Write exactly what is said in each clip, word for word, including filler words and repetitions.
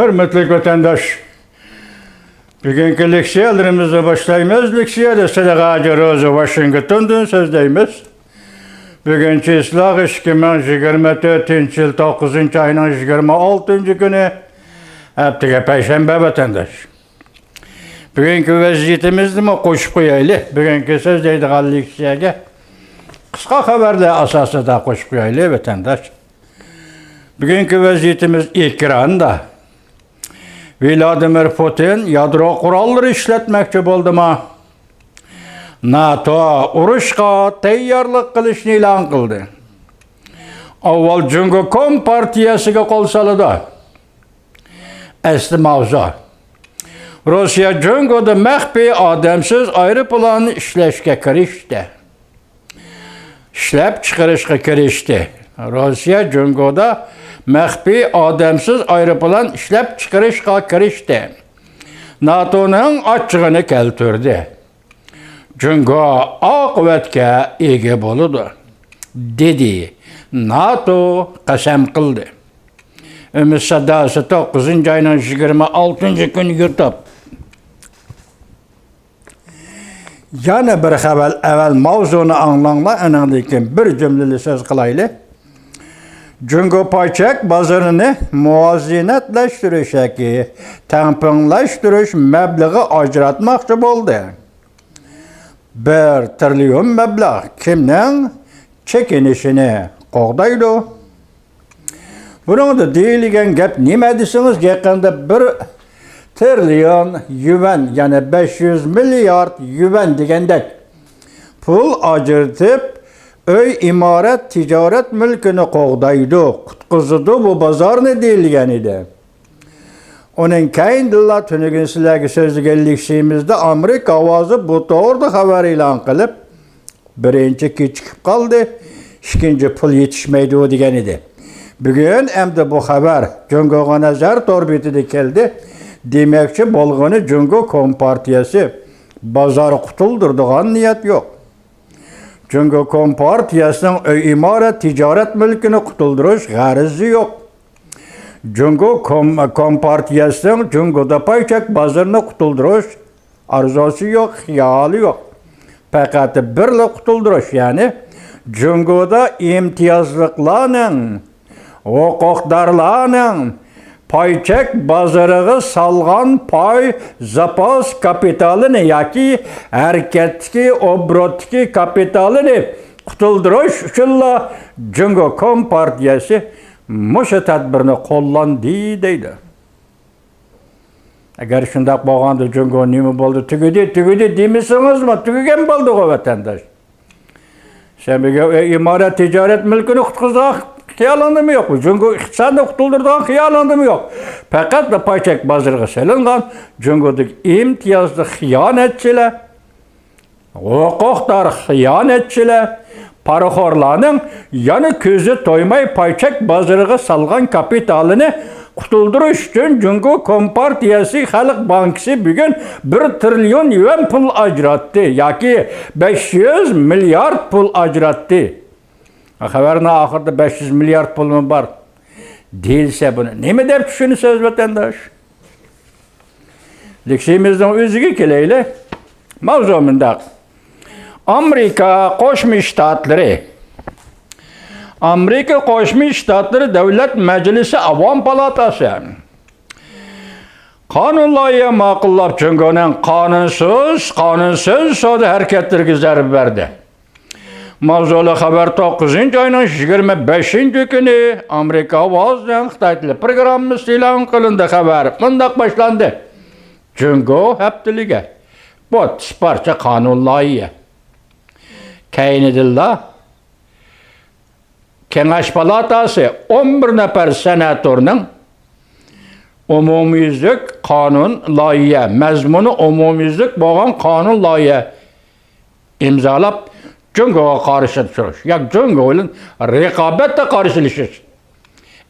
ھۆرمەتلىك ۋەتەنداش، بۈگۈنكى لېكسىيەلىرىمىزنى باشلايمىز. لېكسىيەدە سىلىغا ھاجى روزى ۋاشىنگتوندىن سۆزلەيمىز. بۈگۈن چېسلاغ ئىككى مىڭ يىگىرمە تۆتىنچى يىل توققۇزىنچى ئاينىڭ يىگىرمە ئالتىنچى كۈنى، ھەپتىگە پەيشەنبە، ۋەتەنداش. بۈگۈنكى ۋەزىيىتىمىزنىمۇ قوشۇپ قويايلى. بۈگۈنكى سۆزلەيدىغان لېكسىيەگە قىسقا خەۋەرلەر ئاساسىدا قوشۇپ قويايلى، ۋەتەنداش. بۈگۈنكى ۋەزىيىتىمىز ئېكراندا. ۋلادىمىر پۇتىن يادرو قوراللىرى ئىشلەتمەكچى بولدىما؟ ناتو ئۇرۇشقا تەييارلىق قىلىشنى ئېلان قىلدى. ئاۋۋال جۇڭگو كومپارتىيەسىگە قول سالىدۇ. ئەسلى ماۋزۇ. روسىيە جۇڭگودا مەخپىي ئادەمسىز ئايروپىلان ئىشلەشكە كىرىشتى. ئىشلەپ چىقىرىشقا كىرىشتى. روسىيە جۇڭگودا مەخپىي ئادەمسىز ئايروپىلان ئىشلەپ چىقىرىشقا كىرىشتى. ناتونىڭ ئاچچىقىنى كەلتۈردى. جۇڭگو ئاقىۋەتكە ئىگە بولىدۇ، دېدى. ناتو قەسەم قىلدى. ئۈمىد ساداسى، توققۇزىنچى ئاينىڭ يىگىرمە ئالتىنچى كۈنى يۇتۇپ. يەنە بىر خەۋەر، ئەۋەل ماۋزۇنى ئاڭلاڭلار، ئېنىڭدىن كېيىن بىر جۈملىلا سۆز قىلايلى. جۇڭگو پاي چەك بازىرىنى مۇۋازىنەتلەشتۈرۈش ياكى تەڭپۇڭلاشتۇرۇش مەبلىغى ئاجراتماقچى بولدى. بىر تىرىليون مەبلەغ كىمنىڭ چېكىنىشىنى قوغدايدۇ؟ بۇنىڭدا دېيىلگەن گەپ نېمە دېسىڭىز، يېقىندا بىر تىرىليون يۈەن، يەنى بەش يۈز مىليارد يۈەن دېگەندەك پۇل ئاجرىتىپ، ئۆي، ئىمارەت، تىجارەت مۈلكىنى قوغدايدۇ، قۇتقۇزىدۇ بۇ بازارنى دېيىلگەن ئىدى. ئۇنىڭ كەينىدىنلا تۈنۈگۈن سىلەرگە سۆزلىگەن لېكسىيىمىزدە ئامېرىكا ئاۋازى بۇ توغرىدا خەۋەر ئېلان قىلىپ، بىرىنچى كېچىكىپ قالدى، ئىككىنچى پۇل يېتىشمەيدۇ دېگەن ئىدى. بۈگۈن ئەمدى بۇ خەۋەر جۇڭگوغا نەزەر تور بېتىدە كەلدى. دېمەكچى بولغىنى جۇڭگو كومپارتىيەسى بازار قۇتۇلدۇرىدىغان نىيەت يوق. جۇڭگو كومپارتىيەسىنىڭ ئۆي ئىمارەت، تىجارەت مۈلكىنى قۇتۇلدۇرۇش غەرىزى يوق. جۇڭگو كوم-، كومپارتىيەسىنىڭ جۇڭگودا پاي چەك بازىرىنى قۇتۇلدۇرۇش ئارزۇسى يوق، خىيالى يوق. پەقەت بىرلا قۇتۇلدۇرۇش، يەنى جۇڭگودا ئىمتىيازلىقلارنىڭ، ھوقۇقدارلارنىڭ پاي چەك بازىرىغا سالغان پاي زاپاس كاپىتالىنى ياكى ھەرىكەتتىكى، ئوبوروتتىكى كاپىتالىنى قۇتۇلدۇرۇش ئۈچۈنلا جۇڭگو كومپارتىيەسى مۇشۇ تەدبىرنى قوللاندى دەيدۇ. ئەگەر شۇنداق بولغاندا جۇڭگو نېمە بولدى، تۈگىدى، تۈگىدى دېمىسىڭىزمۇ، تۈگىگەن بولدىغۇ، ۋەتەنداش. سەن بۈگۈن ئىمارەت، تىجارەت مۈلكىنى قۇتقۇزىدىغان خىيالىڭدىمۇ يوق؟ جۇڭگو ئىقتىسادىنى قۇتۇلدۇرىدىغان خىيالىڭدىمۇ يوق؟ پەقەتلا پاي چەك بازىرىغا سېلىنغان جۇڭگودىكى ئىمتىيازلىق خىيانەتچىلەر، ھوقۇقدار خىيانەتچىلەر، پارىخورلارنىڭ يەنە كۆزى تويماي پاي چەك بازىرىغا سالغان كاپىتالىنى قۇتۇلدۇرۇش ئۈچۈن جۇڭگو كومپارتىيەسى خەلق بانكىسى بۈگۈن بىر تىرىليون يۈەن پۇل ئاجراتتى ياكى بەش يۈز مىليارد پۇل ئاجراتتى. خەۋەرنىڭ ئاخىرىدا بەش يۈز مىليارد پۇلمۇ بار دېيىلسە، بۇنى نېمە دەپ چۈشىنىسىز، ۋەتەنداش؟ لېكسىيىمىزنىڭ ئۆزىگە كېلەيلى. ماۋزۇ مۇنداق. ئامېرىكا قوشما شتاتلىرى، ئامېرىكا قوشما شتاتلىرى دۆلەت مەجلىسى ئاۋام پالاتاسى قانۇن لايىھە ماقۇللاپ، جۇڭگونىڭ قانۇنسىز، قانۇنسىز سودا ھەرىكەتلىرىگە زەربە بەردى. ماۋزۇلۇق خەۋەر توققۇزىنچى ئاينىڭ يىگىرمە بەشىنچى كۈنى ئامېرىكا ئاۋازىنىڭ خىتاي تىلى پروگراممىسى ئېلان قىلىندى. خەۋەر مۇنداق باشلاندى: جۇڭگو ھەپتىلىكى، بۇ ئوتتۇز پارچە قانۇن لايىھە. كەينىدىنلا كېڭەش پالاتاسى ئون بىر نەپەر سېناتورنىڭ ئومۇميۈزلۈك قانۇن لايىھە، مەزمۇنى ئومۇميۈزلۈك بولغان قانۇن لايىھە ئىمزالاپ، جۇڭگوغا قارشى تۇرۇش ياكى جۇڭگو بىلەن رىقابەتتە قارشىلىشىش.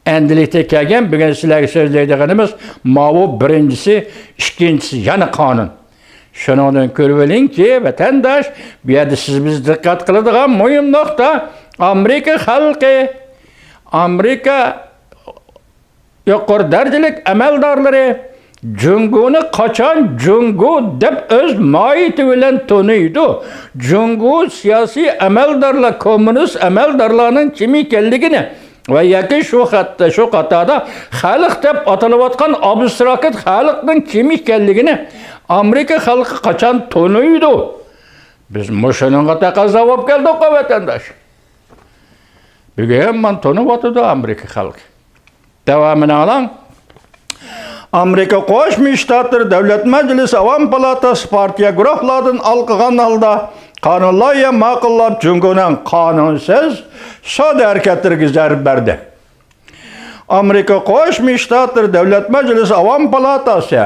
ئەمدىلىكتە كەلگەن بۈگۈن سىلەرگە سۆزلەيدىغىنىمىز ماۋۇ بىرىنچىسى، ئىككىنچىسى يەنە قانۇن. شۇنىڭدىن كۆرۈۋېلىڭكى، ۋەتەنداش، بۇ يەردە سىز بىز دىققەت قىلىدىغان مۇھىم نۇقتا، ئامېرىكا خەلقى، ئامېرىكا يۇقىرى دەرىجىلىك ئەمەلدارلىرى جۇڭگونى قاچان جۇڭگو دەپ ئۆز ماھىيىتى بىلەن تونۇيدۇ، جۇڭگو سىياسىي ئەمەلدارلار، كوممۇنىست ئەمەلدارلارنىڭ كىم ئىكەنلىكىنى ۋە ياكى شۇ خەتتە، شۇ قاتاردا خەلق دەپ ئاتىلىۋاتقان ئابستراكت خەلقنىڭ كىم ئىكەنلىكىنى ئامېرىكا خەلقى قاچان تونۇيدۇ؟ بىز مۇشۇنىڭغا تەقەززا بولۇپ كەلدۇققۇ، ۋەتەنداش. بۈگۈن مانا تونۇۋاتىدۇ ئامېرىكا خەلقى. داۋامىنى ئاڭلاڭ. ئامېرىكا قوشما شتاتلىرى دۆلەت مەجلىسى ئاۋام پالاتاسى پارتىيە گۇرۇھلاردىن ھالقىغان ھالدا قانۇن لايىھە ماقۇللاپ، جۇڭگونىڭ قانۇنسىز سودا ھەرىكەتلىرىگە زەربە بەردى. ئامېرىكا قوشما شتاتلىرى دۆلەت مەجلىسى ئاۋام پالاتاسى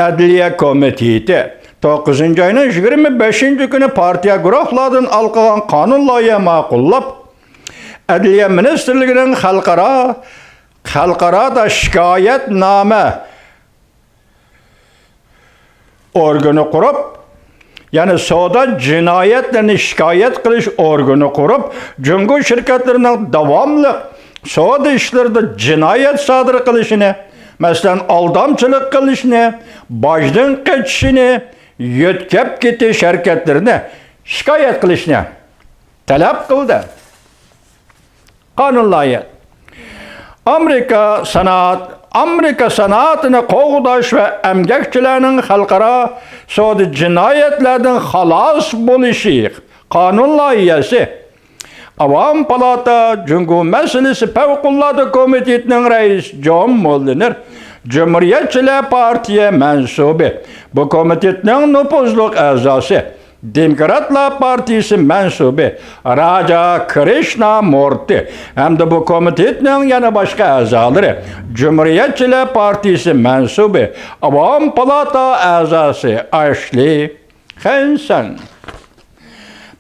ئەدلىيە كومىتېتى توققۇزىنچى ئاينىڭ يىگىرمە بەشىنچى كۈنى پارتىيە گۇرۇھلاردىن ھالقىغان قانۇن لايىھە ماقۇللاپ، ئەدلىيە مىنىستىرلىكىنىڭ خەلقئارا، خەلقئارادا شىكايەتنامە ئورگىنى قۇرۇپ، يەنى سودا جىنايەتلىرىنى شىكايەت قىلىش ئورگىنى قۇرۇپ، جۇڭگو شىركەتلىرىنىڭ داۋاملىق سودا ئىشلىرىدا جىنايەت سادىر قىلىشىنى، مەسىلەن، ئالدامچىلىق قىلىشىنى، باجدىن قېچىشىنى، يۆتكەپ كېتىش ھەرىكەتلىرىنى شىكايەت قىلىشنى تەلەپ قىلدى. قانۇن لايىھە. ئامېرىكا سانائەت، ئامېرىكا سانائىتىنى قوغداش ۋە ئەمگەكچىلەرنىڭ خەلقئارا سودا جىنايەتلەردىن خالاس بولۇشى قانۇن لايىھەسى ئاۋام پالاتا جۇڭگو مەسىلىسى پەۋقۇلئاددە كومىتېتىنىڭ رەئىسى جون موللېنېر، جۇمھۇرىيەتچىلەر پارتىيە مەنسۇبى، بۇ كومىتېتنىڭ نوپۇزلۇق ئەزاسى، دېموكراتلار پارتىيىسى مەنسۇبى راجا كرىشنا مورتى ھەمدە بۇ كومىتېتنىڭ يەنە باشقا ئەزالىرى، جۇمھۇرىيەتچىلەر پارتىيىسى مەنسۇبى ئاۋام پالاتا ئەزاسى ئاشلى خېنسەن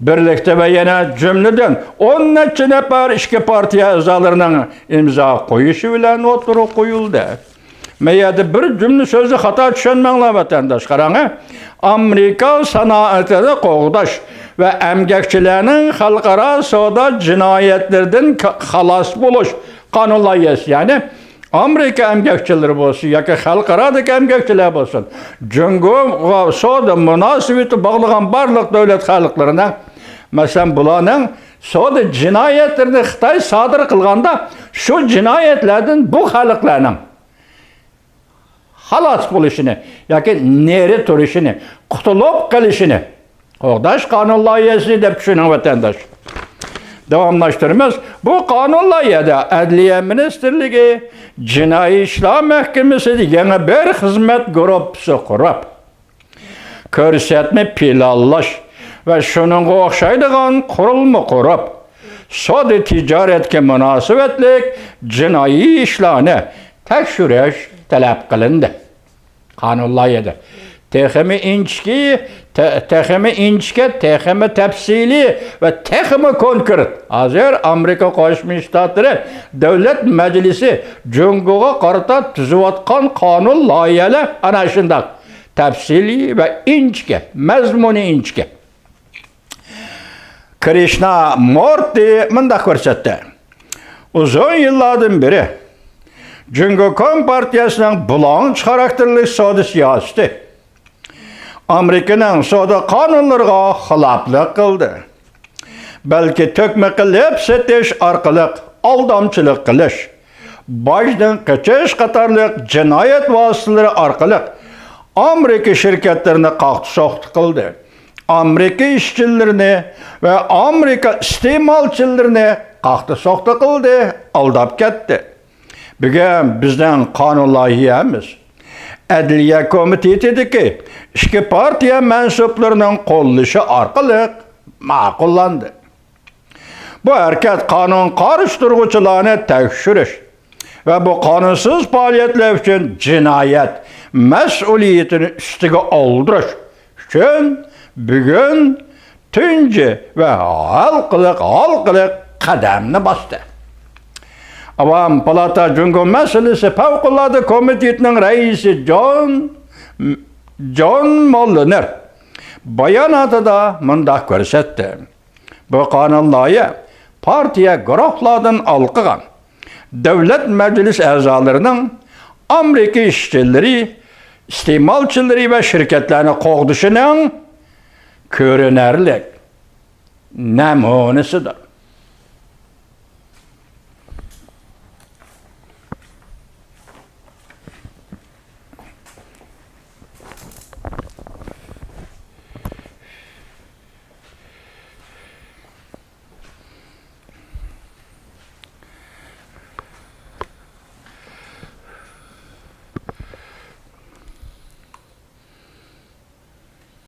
بىرلىكتە ۋە يەنە جۈملىدىن ئون نەچچە نەپەر ئىچكى پارتىيە ئەزالىرىنىڭ ئىمزا قويۇشى بىلەن ئوتتۇرىغا قويۇلدى. مەن يەردە بىر جۈملە سۆزنى خاتا چۈشەنمەڭلار، ۋەتەنداشلار. قاراڭ، ھە؟ ئامېرىكا سانائىتىنى قوغداش ۋە ئەمگەكچىلەرنىڭ خەلقئارا سودا جىنايەتلىرىدىن كا-، خالاس بولۇش قانۇن لايىھەسى، يەنى ئامېرىكا ئەمگەكچىلىرى بولسۇن ياكى خەلقئارادىكى ئەمگەكچىلەر بولسۇن، جۇڭگوغا سودا مۇناسىۋىتى باغلىغان بارلىق دۆلەت خەلقلىرىنىڭ، مەسىلەن، بۇلارنىڭ سودا جىنايەتلىرىنى خىتاي سادىر قىلغاندا، شۇ جىنايەتلەردىن بۇ خەلقلەرنىڭ خالاس بولۇشىنى ياكى نېرى تۇرۇشىنى، قۇتۇلۇپ قېلىشىنى قوغداش قانۇن لايىھەسى دەپ چۈشىنىڭ، ۋەتەنداش. داۋاملاشتۇرىمىز. بۇ قانۇن لايىھەدە ئەدلىيە مىنىستىرلىكى جىنايى ئىشلار مەھكىمىسىدە يېڭى بىر خىزمەت گۇرۇپپىسى قۇرۇپ، كۆرسەتمە پىلانلاش ۋە شۇنىڭغا ئوخشايدىغان قۇرۇلما قۇرۇپ، سودا تىجارەتكە مۇناسىۋەتلىك جىنايى ئىشلارنى تەكشۈرۈش تەلەپ قىلىندى. قانۇن لايىھەدە تېخىمۇ ئىنچىكە، تېخىمۇ ئىنچىكە، تېخىمۇ تەپسىلىي ۋە تېخىمۇ كونكرېت. ھازىر ئامېرىكا قوشما شتاتلىرى دۆلەت مەجلىسى جۇڭگوغا قارىتا تۈزۈۋاتقان قانۇن لايىھەلەر ئەنە شۇنداق تەپسىلىي ۋە ئىنچىكە، مەزمۇنى ئىنچىكە. كرىشنا مورتى مۇنداق كۆرسەتتى: ئۇزۇن يىللاردىن بېرى جۇڭگو كومپارتىيەسىنىڭ بۇلاڭچى خاراكتېرلىك سودا سىياسىتى ئامېرىكىنىڭ سودا قانۇنلىرىغا خىلاپلىق قىلدى. بەلكى تۆكمە قىلىپ سېتىش ئارقىلىق ئالدامچىلىق قىلىش، باجدىن قېچىش قاتارلىق جىنايەت ۋاسىتىلىرى ئارقىلىق ئامېرىكا شىركەتلىرىنى قاقتى-سوقتى قىلدى. ئامېرىكا ئىشچىلىرىنى ۋە ئامېرىكا ئىستېمالچىلىرىنى قاقتى-سوقتى قىلدى، ئالداپ كەتتى. بۈگۈن بىزنىڭ قانۇن لايىھەمىز ئەدلىيە كومىتېتىدىكى ئىككى پارتىيە مەنسۇپلىرىنىڭ قوللىشى ئارقىلىق ماقۇللاندى. بۇ ھەرىكەت قانۇن قارشى تۇرغۇچىلارنى تەكشۈرۈش ۋە بۇ قانۇنسىز پائالىيەتلەر ئۈچۈن جىنايەت مەسئۇلىيىتىنى ئۈستىگە ئالدۇرۇش ئۈچۈن بۈگۈن تۇنجى ۋە ھالقىلىق، ھالقىلىق قەدەمنى باستى. ئاۋام پالاتا جۇڭگو مەسىلىسى پەۋقۇلئاددە كومىتېتىنىڭ رەئىسى جون، جون موللېنېر باياناتىدا مۇنداق كۆرسەتتى: بۇ قانۇن لايىھە پارتىيە گۇرۇھلاردىن ھالقىغان دۆلەت مەجلىس ئەزالىرىنىڭ ئامېرىكا ئىشچىلىرى، ئىستېمالچىلىرى ۋە شىركەتلەرنى قوغدىشىنىڭ كۆرۈنەرلىك نەمۇنىسىدۇر.